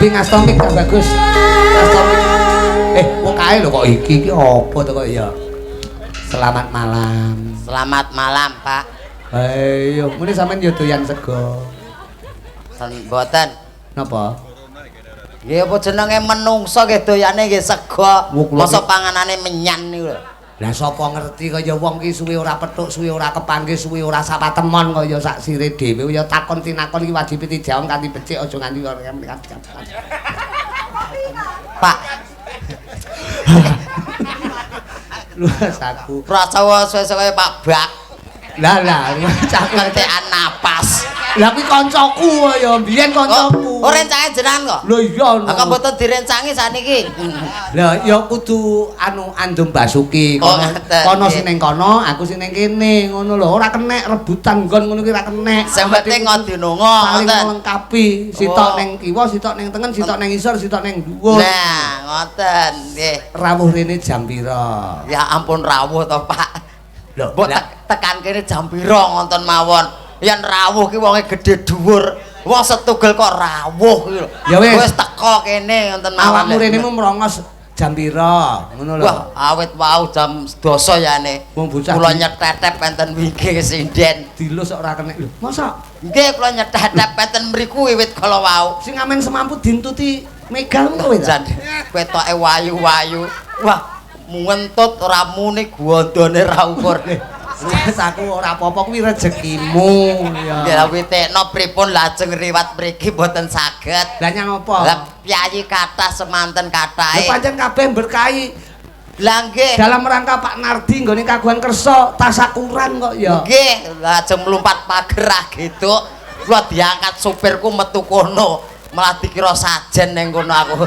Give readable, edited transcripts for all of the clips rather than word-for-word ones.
Nardi ngasto mik cah bagus. Ngasto mik. Wong kae lho kok iki iki apa to kok ya? Selamat malam. Selamat malam, Pak. Ayo, muni sampean yo doyan sego. Mboten. Napa? Nggih apa jenenge menungso nggih doyane nggih sego. Masa panganane menyan niku lho. Lah sapa ngerti kaya wong ki suwe ora petuk, suwe ora kepanggih, suwe ora sapatemon kaya sak sire dhewe ya takon tinakon iki wajib dijawab kanthi becik aja nganti ora. Pak. Luas aku. Prasawa suwe-suwe Pak Bak. Lah lah, cah kentekan napas. Lah kuwi kancaku ya, mbiyen kancaku. Oh, rencange jenengan kok? Lho iya. Lah kok mboten direncangi saniki? Lah ya kudu anu Andum Basuki. Kono kono sing ning kono, aku sing ning kene, ngono lho. Ora kenek rebutan nggon ngono ki ora kenek. Sing penting ngodinonga saling melengkapi. Sitok ning kiwa, sitok ning tengen, sitok ning isor, sitok ning dhuwur. Nah, ngoten nggih. Rawuh rene jam pira? Ya ampun rawuh to, Pak. Lho, mbok tekan kene jam pira ngonten mawon. Yen rawuh ki wonge gedhe dhuwur. Wong setugel kok rawuh ki lho. Ya wis. Wis teko kene ngonten mawon. Awakmu rene mu mrongos jam pira? Ngono lho. Wah, awit wau jam 10 yane. Wong bocah kula nyetetep enten wingking sinden. Dilus kok ora kenek lho. Masa? Nggih, kula nyetetep enten mriku wiwit kala wau. Sing amen semampu dintuti megal kowe ta? Ketoke wayu-wayu. Wah, ngentut ora muni gondone ra ukur. Wis aku ora apa-apa kuwi rezekimu ya. Nggih lha witekno pripun lajeng riwat mriki mboten saged. Lah nyang apa? Lah piyayi kathah semanten kathahe. Lah pancen kabeh berkahi. Lah nggih. Dalam rangka Pak Nardi nggone kagungan kersa tasakuran kok ya. Nggih, lajeng mlumpat pager ah gitu. Kula diangkat supirku metu kono, malah dikira sajen ning kono aku.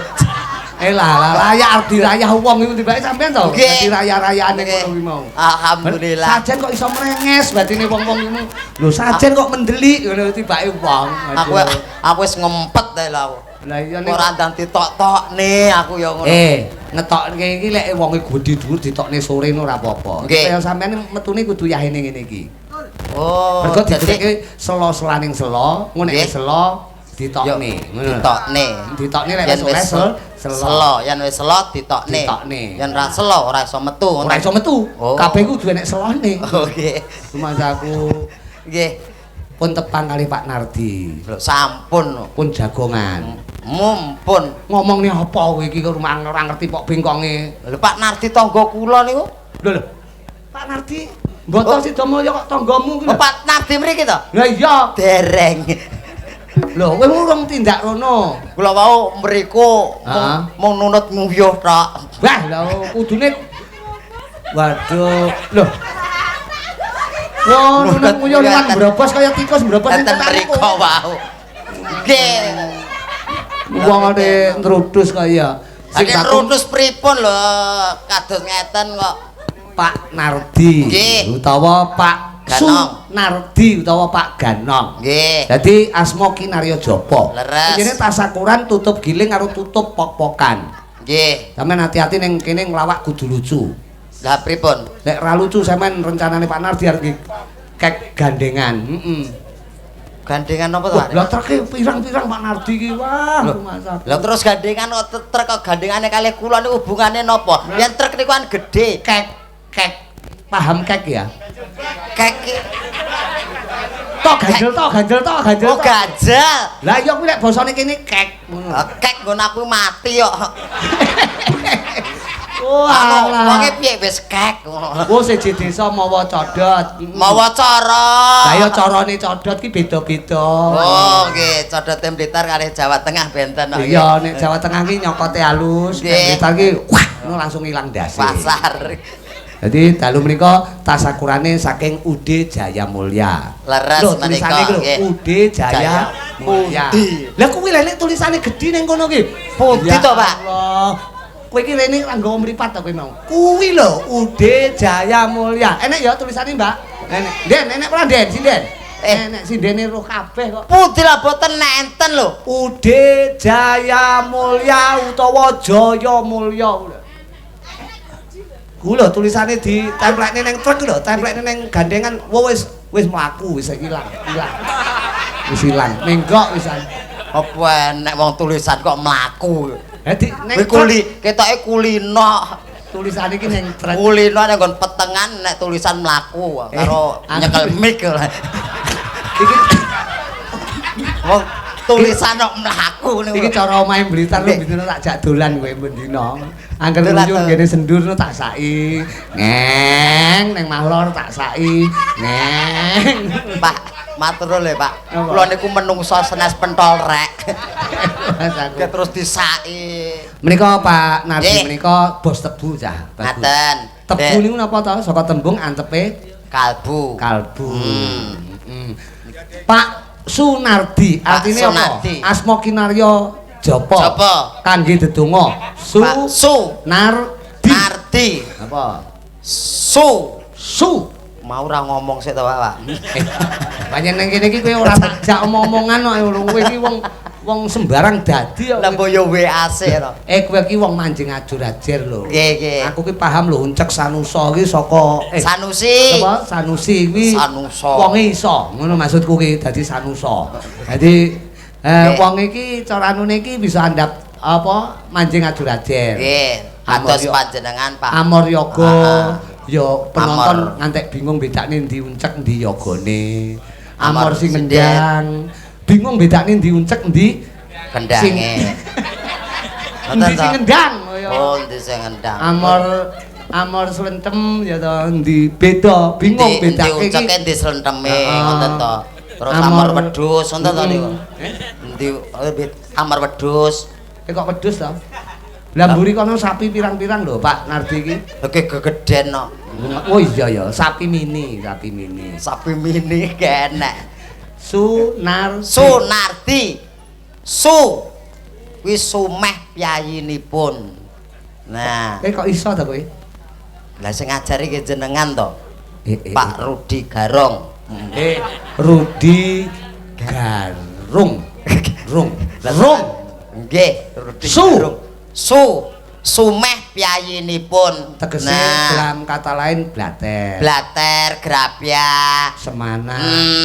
Lah layak arep dirayah wong iku tibake sampean to. Dadi raya-rayane ngono kuwi mau. Alhamdulillah. Sajen kok iso mrenges batine wong-wong ngono. Lho sajen kok mendelik ngono tibake wong. Aku wis ngempet ta lho aku. Lah iya nek ora ndang ditok-tokne aku ya ngono. Ngetokne iki lek wonge gedhe dhuwur ditokne sore ngono ora apa-apa. Kaya sampean metune kudu yahene ngene iki. Oh, mergo dadi selo-selaning selo, ngono nek selo ditokne. Ditokne. Ditokne lek wis oleh selo, yen wis selo ditokne. Yen ra selo ora iso metu. Ora iso metu. Kabeh kudu enek selone. Oh nggih. Rumangsaku. Nggih. Pun tepang kali Pak Nardi. Lho sampun. Pun jagongan. Mumpun. Ngomongne apa kowe iki kok ora ngerti pok bengkonge. Lho Pak Nardi tangga kula niku. Lho lho. Pak Nardi mboten Sidamulya kok tanggamu ki lho. Oh Pak Nardi mriki to? Lah iya. Dereng. Lho, kowe urung tindak rono. Kula wau mriku mung nunut nguyuh tok. Wah, lha kudune waduh. Lho. Wah, nunut nguyuh liwat mbrobos kaya tikus mbrobos enten mriku wau. Nggih. Wong ane nrudus kaya. Sing nrudus pripun lho kados ngeten kok. Pak Nardi utawa Pak Ganong. Nardi utawa Pak Ganong. Nggih. Dadi asma Kinarya Japa. Leres. Kene tasakuran tutup giling karo tutup pok-pokan. Nggih. Sampeyan hati-hati ning kene nglawak kudu lucu. Lah pripun? Nek ra lucu sampeyan rencanane Pak Nardi arep kek gandengan. Heeh. Gandengan apa to, Pak? Lah treke pirang-pirang Pak Nardi ki. Wah, rumangsaku. Lah terus gandengan kok trek kok gandengane kalih kula niku hubungane napa? Yen trek niku kan gedhe. Kek kek. Paham kek ya? Kek tok ganjel tok ganjel tok ganjel. Oh ganjel. Lah iya kuwi lek basane kene kek ngono. Kek nggon aku mati kok. Oh alah. Wonge piye wis kek ngono. Oh siji desa mawa codot. Mawa cara. Lah ya carane codot ki beda-beda. Oh nggih, codote Blitar kalih Jawa Tengah benten kok. Iya, nek Jawa Tengah ki nyokote halus, nek Blitar ki wah ngono langsung ilang ndase. Pasar. Jadi dalu menika tasakurane saking UD Jaya Mulya. Leres menika nggih. UD Jaya Mulya. Lah kuwi lha nek tulisane gedhi ning kono ki. Pundi to, Pak? Allah. Kowe iki rene ra nggawa mripat to kowe mau. Kuwi lho UD Jaya Mulya. Enek ya tulisane, Mbak? Enek. Den, enek ora, Den? Sinden. Enek sindene roh kabeh kok. Pundi lah boten enten lho. UD Jaya Mulya utawa Jaya Mulya. Ku lho tulisane ditemplekne ning truk lho, templekne ning gandengan. Wah wis wis mlaku wis ilang, ilang. Wis ilang, menggok wisan. Apa enek wong tulisan kok mlaku. Dadi ning kuli ketoke kulino. Tulisan iki ning truk. Kulino nang nggon petengan nek tulisan mlaku karo nyekel mic. Iki wong tulisan kok mlaku niku. Iki cara omahe Blitar lho bendina tak jak dolan kowe bendina. Angger nguyun kene sendur tak saki. Ngeng ning Mahlor tak saki. Ngeng. Pak, matur lho Pak. Kula niku menungso senes pentol rek. Terus disaki. Menika Pak Nardi menika bos tebu cah. Ngaten. Tebu niku napa to? Saka tembung antepe kalbu. Kalbu. Pak Sunardi artine apa? Asma kinarya Japa. Japa. Kangge dedonga. Su Nardi. Nardi. Apa? Su. Su. Mau ora ngomong sik to, Pak. Pancen nang kene iki kowe ora tak jak omong-omongan kok kowe iki wong wong sembarang dadi kok. Lah mbok yo WA sik to. Kowe iki wong manjing ajur-ajer lho. Nggih, nggih. Aku ki paham lho uncek Sanusa iki saka Sanusi. Apa? Sanusi kuwi Sanusa. Wonge iso. Ngono maksudku ki dadi Sanusa. Dadi wong iki cara anune iki bisa andhap apa manjing ajur-ajer. Nggih. Atos panjenengan Pak. Amor yoga. Ya penonton ngantek bingung bedakne ndi uncek ndi yogane. Amor sing ngendang, bingung bedakne ndi uncek ndi kendange. Ndi sing ngendang kaya. Oh, ndi sing ngendang. Amor amor slentem ya to ndi beda, bingung bedake iki. Ndi unceke ndi slenteme ngoten to. Terus amor wedhus ngoten to niku. Ndi amor wedhus. Kok wedhus to? Lah mburi kono sapi pirang-pirang lho Pak Nardi iki. Oke gegeden kok. Oh iya ya, sapi mini, sapi mini. Sapi mini kenek. Sunardi. Sunardi. Su. Kuwi sumeh piyayinipun. Nah. Kok iso ta kowe? Lah sing ngajari ki jenengan to. Pak Rudi Garong. Rudi Garung. Rung. Rung. Nggih, Rudi Garung. Su sumeh piyayinipun. Tegese dalam kata lain blater. Blater, grapya, semana,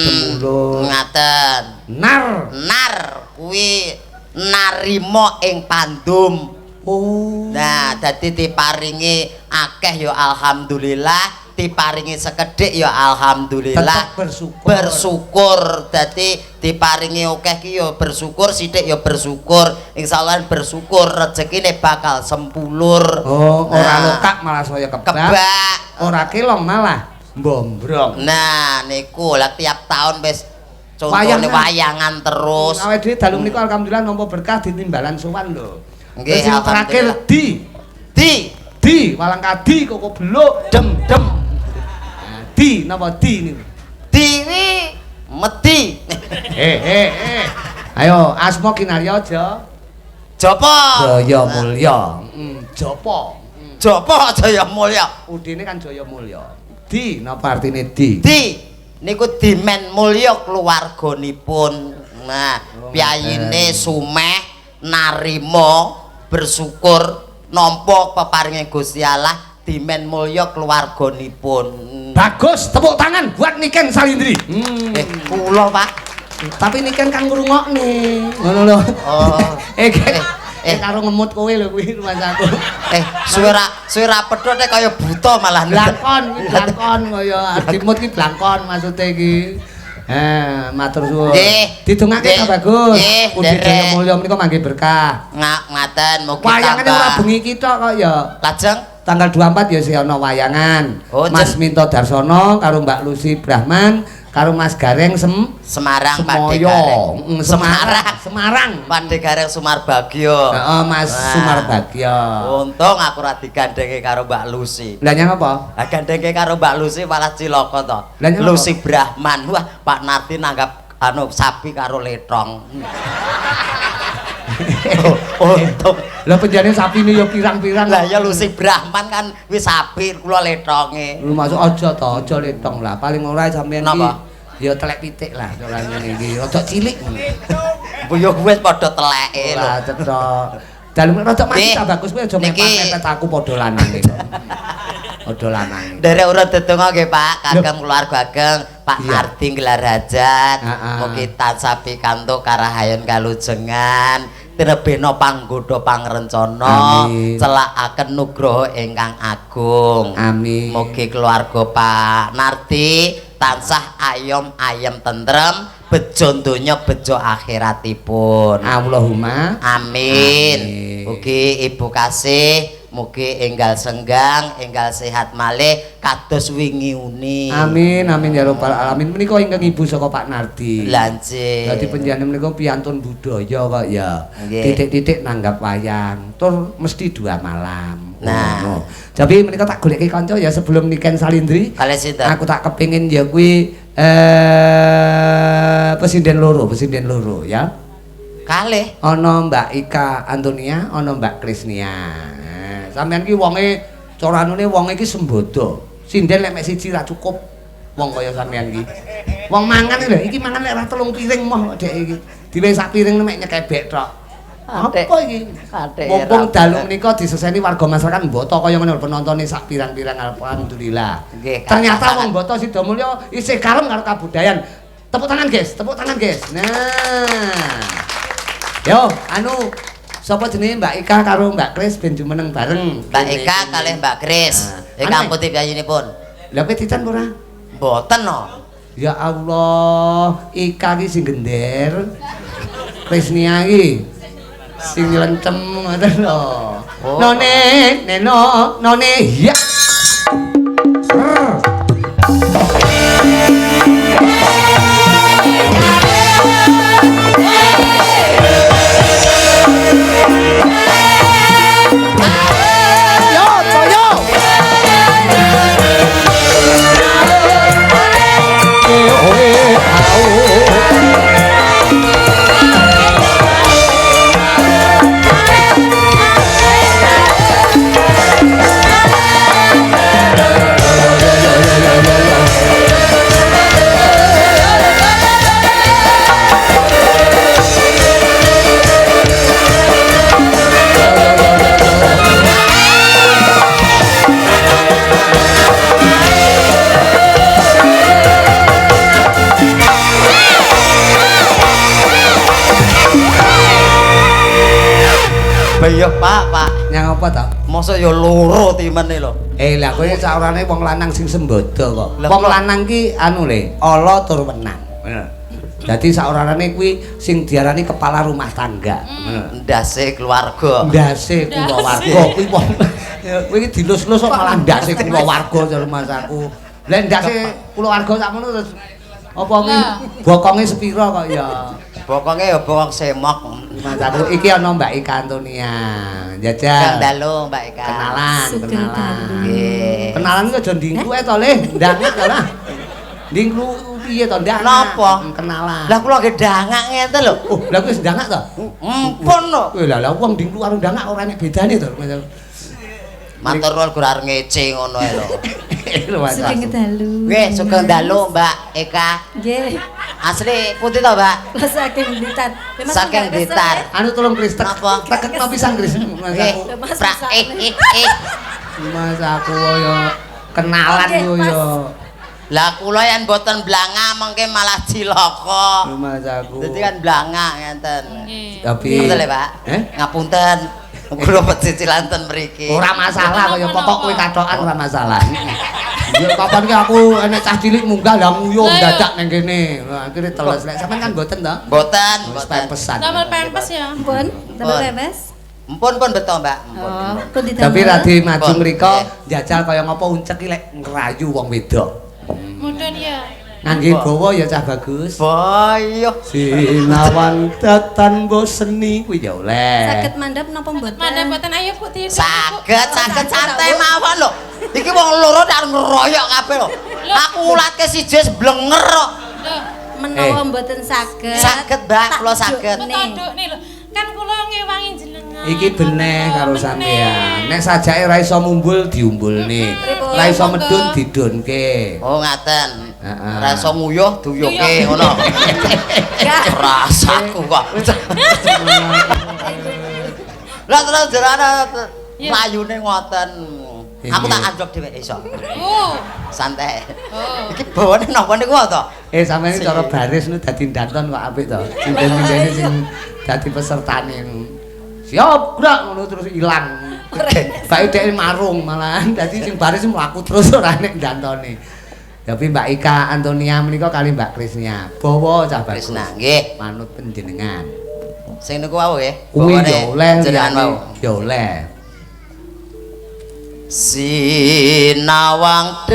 demulung. Ngaten. Nar. Nar kuwi narima ing pandum. Oh. Nah, dadi diparingi akeh ya alhamdulillah, diparingi sekedhik ya alhamdulillah. Tetep bersyukur. Bersyukur. Dadi diparingi akeh ki ya bersyukur, sithik ya bersyukur. Insyaallah bersyukur rezekine bakal sempulur. Oh, ora lokak malah saya kebak. Kebak. Ora kelong malah mbombrong. Nah, niku lah tiap tahun wis contone wayangan terus. Awake dhewe dalu menika alhamdulillah nampa berkah ditimbalan sowan lho. Nggih, terakhir di di walang kadi koko beluk dem dem. Nah, di napa di niku? Di kuwi medi. Ayo asma kinarya aja. Japa. Jaya Mulya. Japa. Japa Jaya Mulya. Udine kan Jaya Mulya. Di napa artine di? Di niku dimen mulya keluarganipun. Nah, piyayine sumeh narima bersyukur nampa peparinge Gusti Allah dimen mulya keluarganipun. Bagus, tepuk tangan buat Niken Salindri. Kula Pak. Tapi Niken kan ngrungokne. Ngono lho. Oh. Karo ngemut kowe lho kuwi rumangsaku. Suwe ra pedhot kaya buta malah. Blangkon, kuwi blangkon kaya adimut ki blangkon maksude iki. Matur suwun. Didongake ta bagus. Puji Jaya Mulya menika mangke berkah. Ngaten mugi tambah. Wayangane ora bengi iki tok kok ya. Lajeng tanggal 24 ya sih ana wayangan. Mas Minto Darsono karo Mbak Lucy Brahman karo Mas Gareng Semarang Pak Gareng. Semarang, Semarang. Pak Gareng Sumarbagyo. Heeh, Mas Sumarbagyo. Untung aku ora digandhenge karo Mbak Lucy. Lah nyang apa? Lah gandhenge karo Mbak Lucy malah cilaka to. Lucy Brahman. Wah, Pak Nardi nanggap anu sapi karo letong. Untung. Lah penjane sapine ya pirang-pirang. Lah ya Lucy Brahman kan wis sapi kula letonge. Lu masuk aja to, aja letong lah. Paling ora sampeyan iki ya telek pitik lah ora ngene iki. Rada cilik ngono. Mbok yo wis padha teleke lho. Ora cetha. Dalem rada mati ta bagus kowe aja mepet-mepet aku padha lanange. Padha lanange. Nderek urut dedonga nggih Pak, kagem keluarga ageng Pak Nardi gelar hajat. Mugi tansah pikantuk karahayon kalujengan, tinebihna panggodha pangrencana, celakaken nugroho ingkang agung. Amin. Mugi keluarga Pak Nardi tansah ayom ayem tentrem, bejo donya bejo akhiratipun. Allahumma amin. Mugi Ibu Kasih mugi enggal senggang, enggal sehat malih kados wingi uni. Amin amin ya rabbal alamin. Menika ingkang ibu saka Pak Nardi. Lha nggih. Dadi panjenengan menika piantun budaya kok ya. Titik-titik nanggap wayang, tur mesti 2 malam. Nah, oh, tapi menika tak goleki kanca ya sebelum Niken Salindri. Kalih sinten? Aku tak kepengin ya kuwi pesinden loro ya. Kalih. Ana Mbak Ika Antonia, ana Mbak Krisnia. Sampeyan ki wonge cara anune wonge iki sembodo. Sinden lek mek siji ra cukup wong kaya sampeyan ki. Wong mangan lho, iki mangan lek ra 3 piring moh dek iki. Diwehi sak piring mek nyekebek tok. Apa iki? Mumpung dalu menika diseseni warga masyarakat Boto kaya ngono penontone sak pirang-pirang alhamdulillah. Ternyata wong Boto Sidomulyo isih kalem karo kabudayan. Tepuk tangan guys, tepuk tangan guys. Nah. Yo, anu sapa jenenge Mbak Ika karo Mbak Kris ben jumeneng bareng. Mbak Ika kalih Mbak Kris. Ingkang putih piyayinipun. Lha kowe dican ora? Mboten no. Ya Allah, Ika ki sing gender. Krisnia ki sing nyelencem ngoten lho. None, neno, none ya. Iya Pak, Pak. Nyang apa to? Mosok ya loro timene lho. Lah kowe saorane wong lanang sing sembodo kok. Wong lanang ki anu le, ala tur wenang. Bener. Dadi saorane kuwi sing diarani kepala rumah tangga. Ndase keluarga. Ndase kulawarga kuwi wong kowe iki dilus-lus kok malah ndase kulawarga jare masaku. Lah ndase kulawarga sakmono terus apa kuwi bokonge sepira kok ya? Bokonge ya bokong semok. Masaku iki ana Mbak Ika Antonia. Jajal. Kang dalu Mbak Ika. Kenalan, kenalan. Nggih. Kenalan iki aja ndingklu ae to, Le. Ndangak to lah. Ndingklu piye to, Ndak? Napa? Kenalan. Lah kula nggih ndangak ngeten lho. Oh, lah kuwi wis ndangak to? Empun lho. Lah lah wong ndingklu karo ndangak ora enek bedane to. Matur nuwun gur ngece ngono ae lho. Sugeng dalu. Nggih, sugeng dalu Mbak Eka. Nggih. Asli putih to, Mbak? Saking Blitar. Saking Blitar. Anu tolong Kris, napa? Tekekno pisan Kris. Mas aku. Mas aku yo kenalan yo yo. Lah kula yen mboten blangah mengke malah cilaka. Mas aku. Dadi kan blangah ngenten. Tapi ngoten lho, Pak. Ngapunten. Kula pecicilan ten mriki. Ora masalah kaya pokok kowe kathokan ora masalah. Ya kapan ki aku enek cah cilik munggah lah nguyuh dadak ning kene. Lah akhire teles. Lek sampean kan mboten to? Mboten, mboten. Pempesan. Damel pempes ya. Mpun, damel pempes. Mpun pun beto, Mbak. Mpun. Tapi radi maju mriko njajal kaya ngopo uncek ki lek ngrayu wong wedok. Mudhun ya. Ngangge bawa ya cah bagus. Boyo. Sinawan datan boseni kuwi ya oleh. Saged mandhap napa mboten? Mandhap mboten ayo Bu tidur. Saged, saged santai mawon lho. Iki wong loro tak ngeroyok kabeh lho. Aku ulatke siji wis blenger kok. Menawa mboten saged. Saged, Mbak, kula saged. Tandukne lho. Kan kula ngewangi jenengan. Iki beneh karo sampean. Nek sajake ra iso mumbul diumbulne. Ra iso medun didunke. Oh ngaten. Ra iso nguyuh duyuhke ngono. Rasaku kok. Lah terus jarane layune ngoten. Aku tak anjlok dhewe iso. Oh. Santai. Oh. Iki bawane napa niku to? Sampeyan cara baris nu dadi danton kok apik to. Sinden-sindene sing dadi pesertane. Siap, gerak ngono terus ilang. Bae dhek marung malahan dadi sing baris mlaku terus ora nek dantone. Tapi Mbak Ika Antonia menika kali Mbak Krisnia. Bawa cah bagus. Krisna nggih. Manut panjenengan. Sing niku wau nggih. Kuwi ya oleh jenengan wau. Ya oleh. Sinawang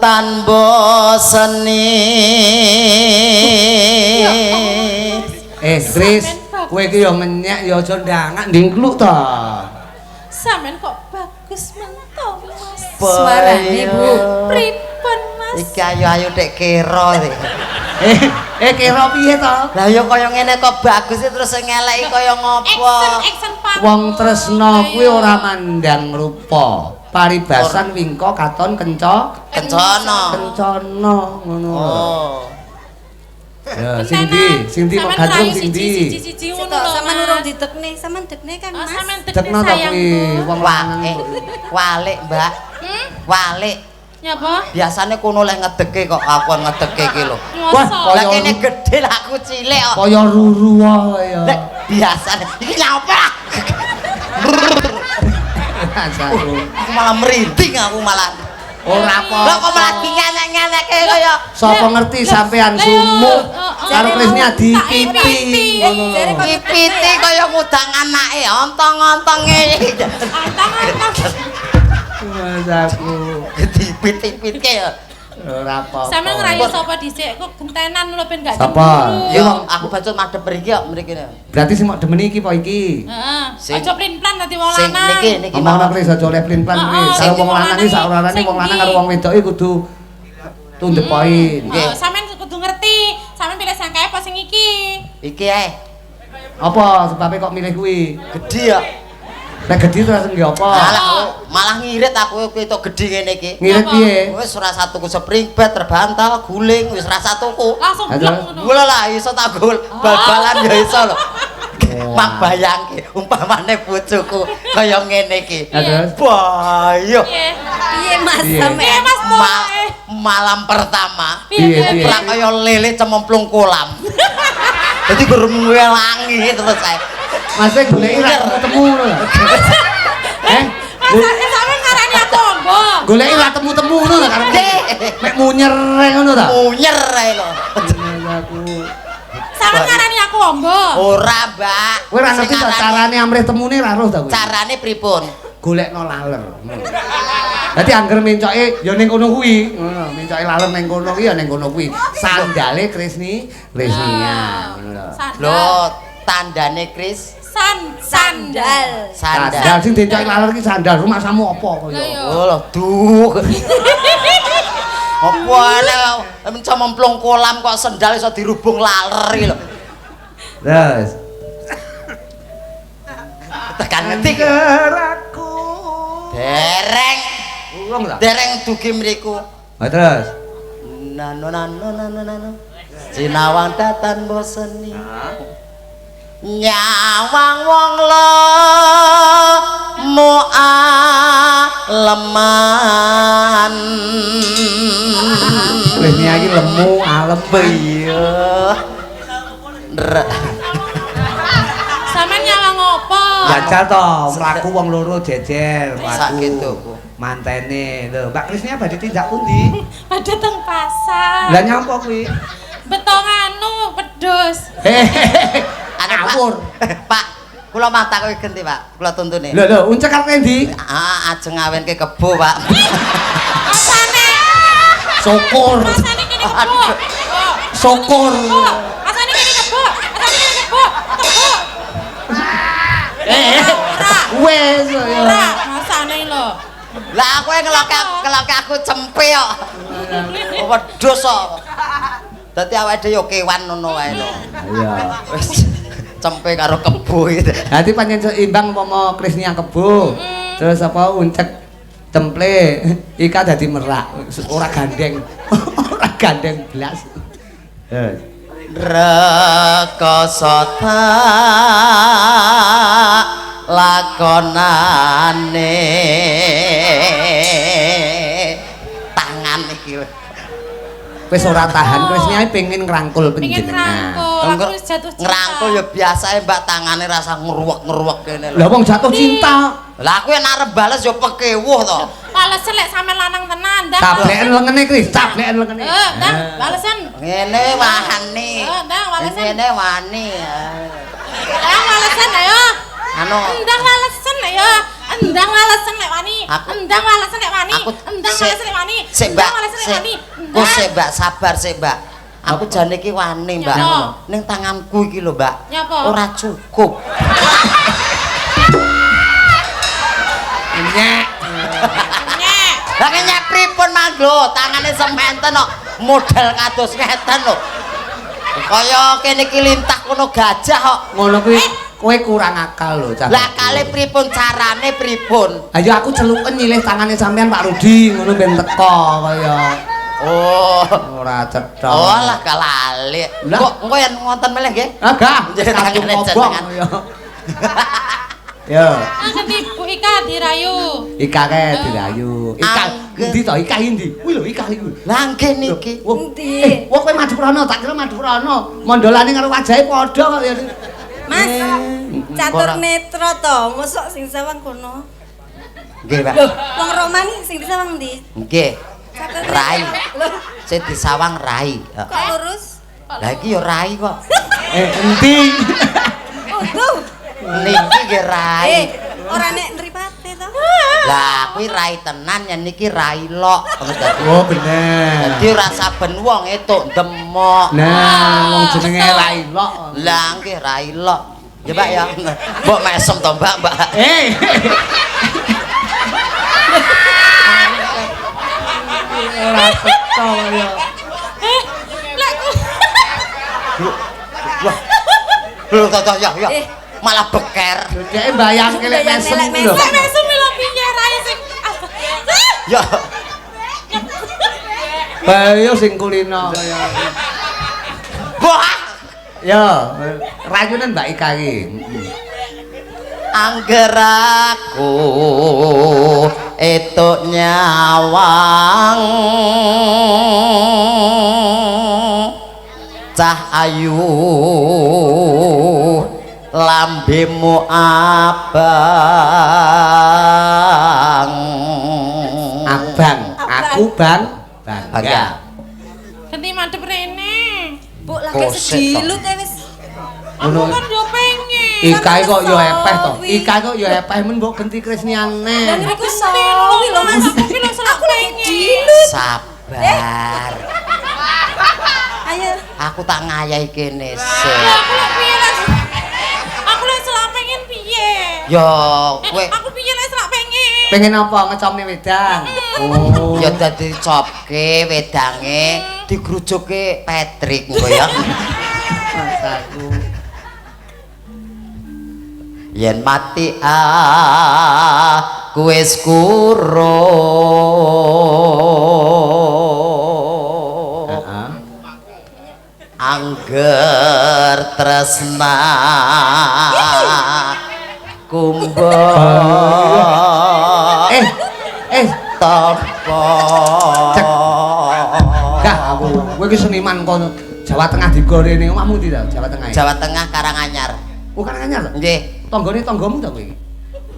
tanpa seni. Kris, kowe iki ya ngenyek ya aja ndangak ndingkluk to. Sampeyan kok bagus mento, Mas. Suarane, Bu. Pripun, Mas? Iki ayo-ayo tek kira iki. Kira piye to? Lah ya kaya ngene kok bagus terus sing ngeleki kaya ngopo? Action panggung. Wong tresna kuwi ora mandang rupa. Paribasan wingko katon kencana. Kencana ngono. Oh. Ya sing ndi? Sing ndi kok gandrung sing ndi? Siji-siji ngono lho. Sampeyan urung didekne, sampeyan dekne kan, Mas. Sampeyan dekne Dekno ta kuwi wong lanang. Walik, Mbak. Walik. Nyapa? Biasane kono leh ngedeke kok aku ngedeke iki lho. Wah, lah kene gedhe lah aku cilik kok. Kaya ruru wae ya. Lek biasane iki nyapa? Aku malah merinding aku malah. Ora apa. Lah kok malah dingenek-ngenekke kaya sapa ngerti sampean sumuk karo Krisnia dipiti ngono lho. Dipiti kaya ngudang anake, ontong-ontonge. Ontong-ontong. Mas aku dipit-pitke ya. Ora apa-apa. Sampeyan ngrayu sapa dhisik kok gentenan lho ben gak cemburu. Ya aku bacut madhep mriki kok mriki. Berarti sing mok demeni iki apa iki? Heeh. Aja plin-plan dadi wong lanang. Niki niki omongno Kris aja oleh plin-plan Kris. Karo wong lanang iki sak orane wong lanang karo wong wedok iki kudu to the point. Nggih. Sampeyan kudu ngerti. Sampeyan pilih sing kae apa sing iki? Iki ae. Apa sebabe kok milih kuwi? Gedhi ya. Nek gedhi terus nggih apa? Malah ngirit aku ketok gedhi ngene iki. Ngirit piye? Wis ora satuku spring bed, terbantal, guling, wis ora satuku. Langsung blek ngono. Gula lah iso tak gol bal-balan ya iso lho. Mak bayangke umpamane bojoku kaya ngene iki. Bayo. Piye Mas sampean? Malam pertama piye kaya lele cemplung kolam. Dadi gur ngelangi terus ae. Mas goleki ra temu ngono lho. Mas sampean ngarani aku ombo. Goleki ra temu-temu ngono lho karepe. Mek munyer ngono ta? Munyer ae lho. Aku. Sampeyan ngarani aku ombo. Ora, Mbak. Kowe ora ngerti ta carane amrih temune ra roh ta kowe? Carane pripun? Golekno laler. Dadi angger mencoke ya ning kono kuwi, ngono, mencoke laler ning kono kuwi ya ning kono kuwi. Sandale Krisni, Krisnia, ngono lho. Lho, tandane Kris sandal. Sandal sing diencoki laler ki sandal rumahsamu apa kaya? Oh lho, duh. Apa ana cemplung kolam kok sendal iso dirubung laler iki lho. Terus tekan ngetik aku. Dereng. Urung ta? Dereng dugi mriku. Ha terus. Nano nano nano nano. Sinawang datan boseni. Nyawang wong lemu aleman. Wis iki lemu alem iya. Sampeyan nyawang opo? Jajal to, mlaku wong loro jejer, mlaku. Mantene. Lho, Mbak Krisnia badhe tindak pundi? Badhe teng pasar. Lah nyapa kuwi? Beto nganu wedhus. Ngawur. Pak, kula mah takoki genti, Pak. Kula tuntune. Lho, lho, uncek arep endi? Ah, ajeng ngawenke kebo, Pak. Masane. Syukur. Masane kene kebo. Syukur. Masane kene kebo. Masane kene kebo. Kebo. Wes ya. Ora, masane lho. Lah aku ngeloke aku cempe kok. Wedhus kok. Dadi awake dhewe yo kewan ngono wae lho. Iya. Wis cempe karo kebo iki. Dadi pancen seimbang umpama Krisnia kebo. Terus apa uncek temple Ika dadi merak, ora gandeng. Ora gandeng blas. Rekoso tak lakoni. Lakonane tangan iki wis ora tahan wis nyai pengen ngrangkul panjenengan. Aku wis jatuh cinta. Ngrangkul ya biasae Mbak tangane rasa ngruwek-ngruwek kene lho. Lah wong jatuh cinta. Lah aku yen arep bales ya pekewuh to. Balesen lek sampean lanang tenan, ndang. Tableken lengene Kris, tableken lengene. Heeh, ndang balesen. Ngene wani. Heeh, ndang balesen. Ngene wani. Ndang balesen ayo. Anu, endang walesen ayo. Endang walesen lek wani. Endang walesen lek wani. Endang walesen lek wani. Sik, Mbak. Kok sik, Mbak, sabar sik, Mbak. Aku jane iki wani, Mbak. Ning tanganku iki lho, Mbak. Ora cukup. Nyek. Nyek. Lah nyek pripun mang lho, tangane sementen kok model kados ngeten lho. Kaya kene iki lintah kono gajah kok. Ngono kuwi. Kowe kurang akal lho, Cah. Lah kale pripun carane pripun? Ayo aku celuken nyilih tangane sampean Pak Rudi ngono ben teko kaya. Oh, ora cetha. Oh lah kalali. Kok engko yen ngonten meleh nggih? Ah, gah. Tangane jenengan. Ya. Ganti Bu Ika dirayu. Ika kae dirayu. Ika endi to? Ika endi? Kuwi lho Ika iku. Lah nggih niki. Endi? Wah kowe Madurana, tak kira Madurana. Mondolane karo wajahe padha kok ya. Mas, catur netra to, mosok sing sawang kono. Nggih, Pak. Lho, wong Roma iki sing disawang ndi? Nggih. Rai. Sing disawang rai. Kok lurus? Lah iki ya rai kok. Endi? Oh, niki nggih rai. Ora nek nripate to. Lah kuwi rai tenan yen niki rai lok. Oh, bener. Dadi ora saben wong etuk demok. Nah, wong jenenge rai lok. Lah nggih rai lok. Ya Pak ya. Mbok mesem to, Mbak, Mbak. Ora cetha ya. Lek wah. Lho to ya ya. Malah beker. Dheke mbayangke lek mesem lho. Lek mesem lho piye rae sing. Ya. Bayo sing kulino kaya. Wah. Ya, rayunan Mbak Ika iki. Angger aku etuk nyawang cah ayu lambemu abang. Abang, aku bang bangga. Ganti madhep rene. Bu lagi sedilut e wis. Aku kan yo pengen. Ika kok yo epeh to. Ika kok yo epeh men mbok genti Krisniane. Lah niku sawi lho Mas. Aku lagi dilut. Sabar. Ayo. Aku tak ngayahi kene sik. Aku lek piye lek. Aku lek selak pengen piye? Ya kowe. Aku piye lek selak pengen? Pengen apa ngecomne wedang? Oh. Ya dadi copke wedange digrujuke Patrick engko ya. Masaku. Yen mati aku wis kuro. Angger tresna kumbo. Topo. Gah aku kowe iki seniman kono Jawa Tengah digorene omahmu ndi ta Jawa Tengah? Jawa Tengah Karanganyar. Oh Karanganyar to? Nggih. Tanggane tanggamu ta kowe iki?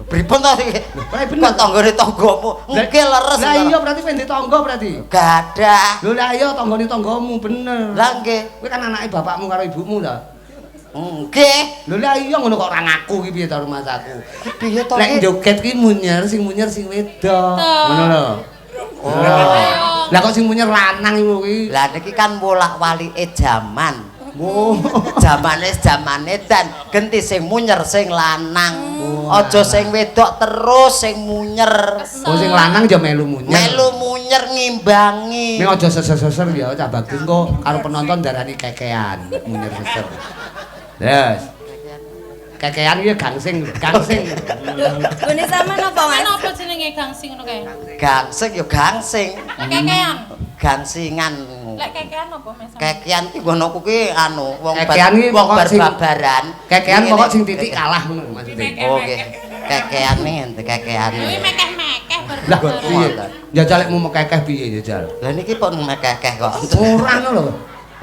Pripun to iki? Kok tanggane tanggamu? Nggih leres. Lah iya berarti kowe ndek tangga berarti. Gadah. Lho lah iya tanggane tanggamu bener. Lah nggih. Kowe kan anake bapakmu karo ibumu ta? Nggih. Lho lah iya ngono kok ora ngaku iki piye ta rumahsaku. Piye to? Nek joget ki munyer sing wedok. Ngono lho. Oh. Lah kok sing munyer lanang iku kuwi. Lah niki kan wolak-walike jaman. Oh. Jamane jamane dan genti sing munyer sing lanang. Aja sing wedok terus sing munyer. Oh sing lanang ya melu munyer. Melu munyer ngimbangi. Ning aja seser-seser ya cah bagus engko karo penonton darani kekean munyer seser. Terus. Kekean iki gangsing, gangsing. Gone sampean apa Mas? Apa jenenge gangsing ngono kae? Gangsing ya gangsing. Lek kekean. Gangsingan. Lek kekean apa Mas? Kekean ki ngono kuwi anu wong wong barbaran. Kekean pokok sing titik kalah ngono maksudnya. Oh nggih. Kekeane ente kekeane. Kuwi mekeh-mekeh Lah piye? Jajal lekmu mekekeh piye jajal? Lah niki pun mekekeh kok. Ora ngono lho.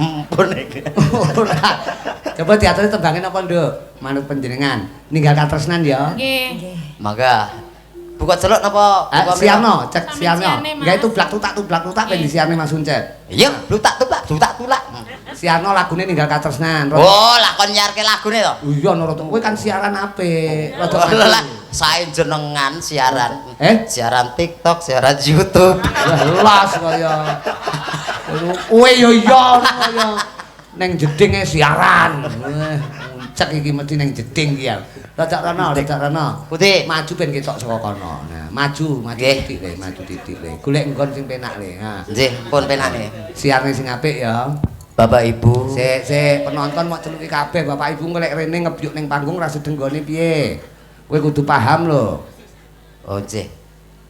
Mpun iki. Ora. Coba diaturi tembange napa, Nduk? Manut panjenengan. Ninggal katresnan ya. Nggih. Mangga. Buka celuk napa? Buka Siarno, cek siarno. Mas. Enggak itu blak tutak tublak tutak ben disiarne Mas Uncet. Iya, blutak tublak, blutak tulak. Siarno lagune ninggal katresnan. Oh, lah kon nyiarke lagune to. Iya, no rada kowe kan siaran apik. Rada Oh, lah sae jenengan siaran. Eh? Siaran TikTok, siaran YouTube. Lah los kaya. Kowe yo iya kaya ning jedinge siaran. Uncek iki mesti ning jeding iki ya. Rada rono, rada rono. Putih. Maju ben ketok saka kono. Nah, maju, maju titik le, maju titik le. Golek nggon sing penak le. Ha. Nggih, pun penake. Siarne sing apik ya. Bapak Ibu. Sik, sik, penonton mok celuki kabeh. Bapak Ibu ngelek rene ngebyuk ning panggung ra sedeng nggone piye. Kowe kudu paham lho. Oh, nggih.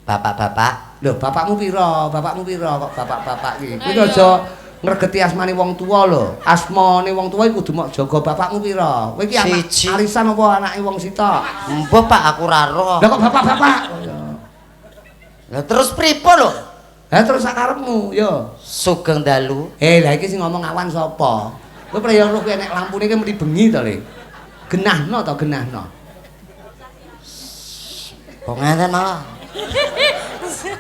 Bapak-bapak. Lho, bapakmu pira? Bapakmu pira kok bapak-bapak iki? Kuwi aja ngregeti asmane wong tuwa lho. Asmane wong tuwa iku kudu mok jaga. Bapakmu pira? Kowe iki anak arisan apa anake wong sitok? Mbah, Pak, aku ora roh. Lah kok bapak-bapak? Lah terus pripun lho? Lah terus sakarepmu, yo. Sugeng dalu. Eh, lah iki sing ngomong awan sapa? Kowe preyo roh kowe nek lampune iki mesti bengi to, Le. Genahno to, genahno. Kok ngeten malah. Nesu.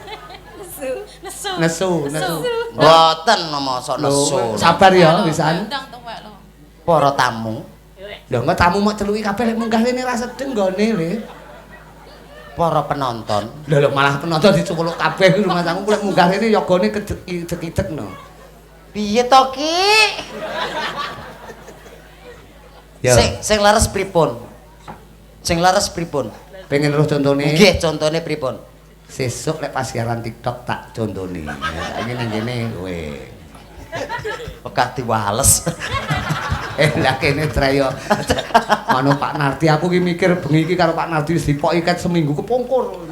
Nesu, nesu. Mboten mosok nesu. Sabar ya wisan. Para tamu. Lho engko tamu mok celuki kabeh lek munggah rene ra sedeng nggone, Le. Para penonton. Lho lho malah penonton diculuk kabeh kuwi rumah sangu lek munggah rene yogane kedek-idek no. Piye to, Ki? Sing sing leres pripun? Sing leres pripun? Pengen roh contone? Nggih, contone pripun? Sesuk lek pas siaran TikTok tak contone. Saiki ning kene kowe. Wegah diwales. Lah kene treyo. Mano Pak Nardi aku ki mikir bengi iki karo Pak Nardi wis dipoki ket seminggu kepungkur.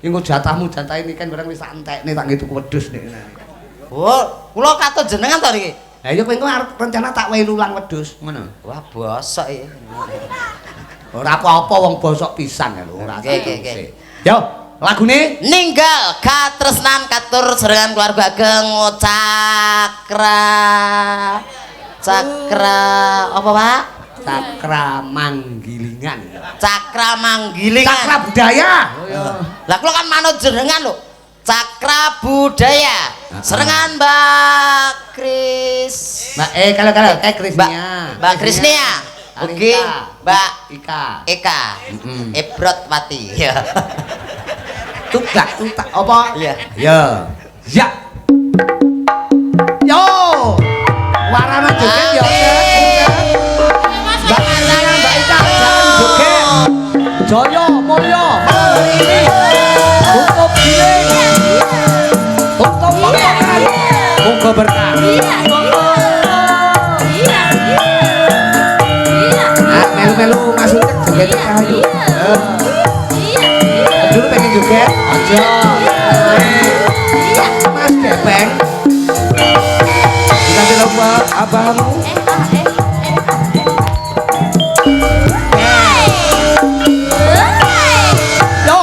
Engko jatahmu jatahe niken bareng wis tak entekne tak nggih tuku wedhus nek. Oh, kula katut jenengan to niki. Lah iya kowe engko arep rencana tak wehi lulang wedhus ngono. Wah, bosok iki. Ora apa-apa wong bosok pisan lho ora. Nggih, nggih. Yo, lagune Ninggal Katresnan katur serengan keluarga ageng Cakra. Cakra apa, Pak? Cakra Manggilingan. Cakra Manggilingan. Cakra budaya. Lah kula kan manut jenengan lho. Cakra budaya. Serengan Mbak Kris. Mbak kalau Krisnia. Mbak Krisnia. Oke, Mbak Ika. Eka. Ebrot Wati. Ya. Tublak tutak apa? Iya. Ya. Ya. Yo. Warana joget ya. Mbak Krisnia, Mbak Ika, jangan joget. Jaya mulya malam ini. Tutup giling. Tutup pokokan. Muga berkah. Iya. Iya. Iya. Melu-melu Mas Ucek joget ayo. Iya. Dulu pengen joget. Aja. Iya. Mas Gepeng. Kita coba abahmu. Yo.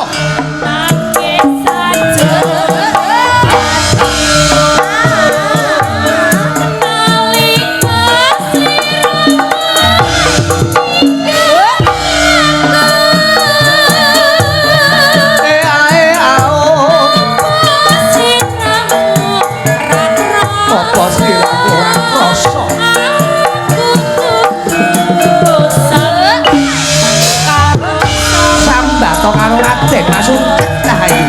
Apa siramu ora krasa? Sambato karo Raden Mas Uncek Rahayu.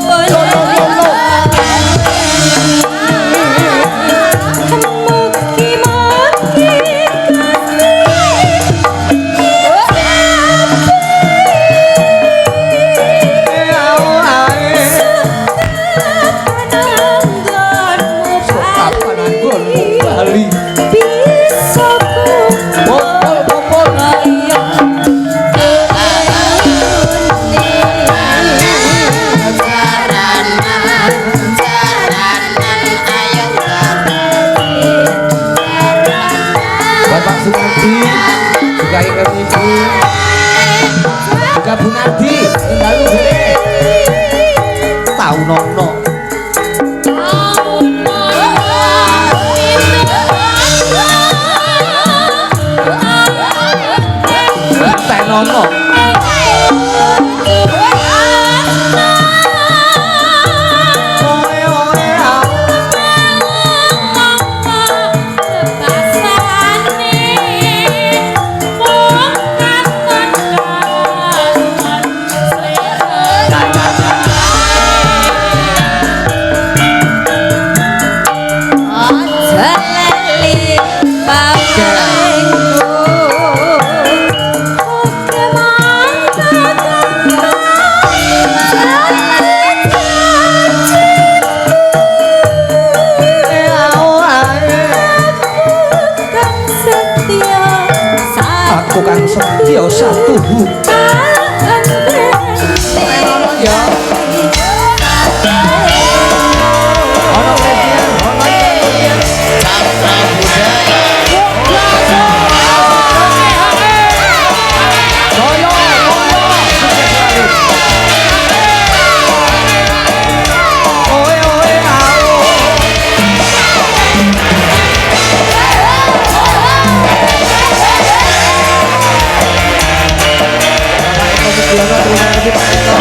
Yo yo yo yo. Kapan anggonmu bali? Popol popol. Buat Pak Sumardi, juga Kang Ibu. Juga Bu Nardi, dalu gede. Tau nono. Tenono. Aku kang setya satuhu. Tenono ya. Ono Krishna, ono Cakra budaya. Toyo, toyo, sukses selalu. Oe oe ao. Bapak Eko Sugiono, terima kasih Pak Eko.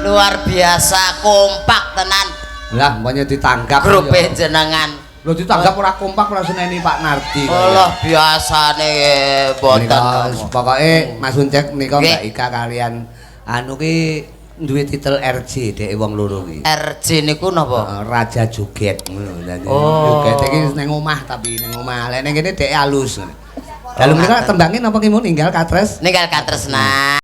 Luar biasa kompak tenan Lah, mboknya ditanggap. grup jenengan. Lho ditanggap ora kompak ora seneni Pak Nardi. Allah biasane boten. Menika pokoke Mas Uncek menika Nggih. Mbak Ika kalian anu ki duwe titel RJ dhek wong loro ki. RJ niku napa? Heeh, Raja Joget ngono. Dadi Oh. joget iki ning omah tapi ning omah. Lek ning kene dhek alus. Dalu menika tembange napa ki mun ninggal katres? Ninggal katresnan.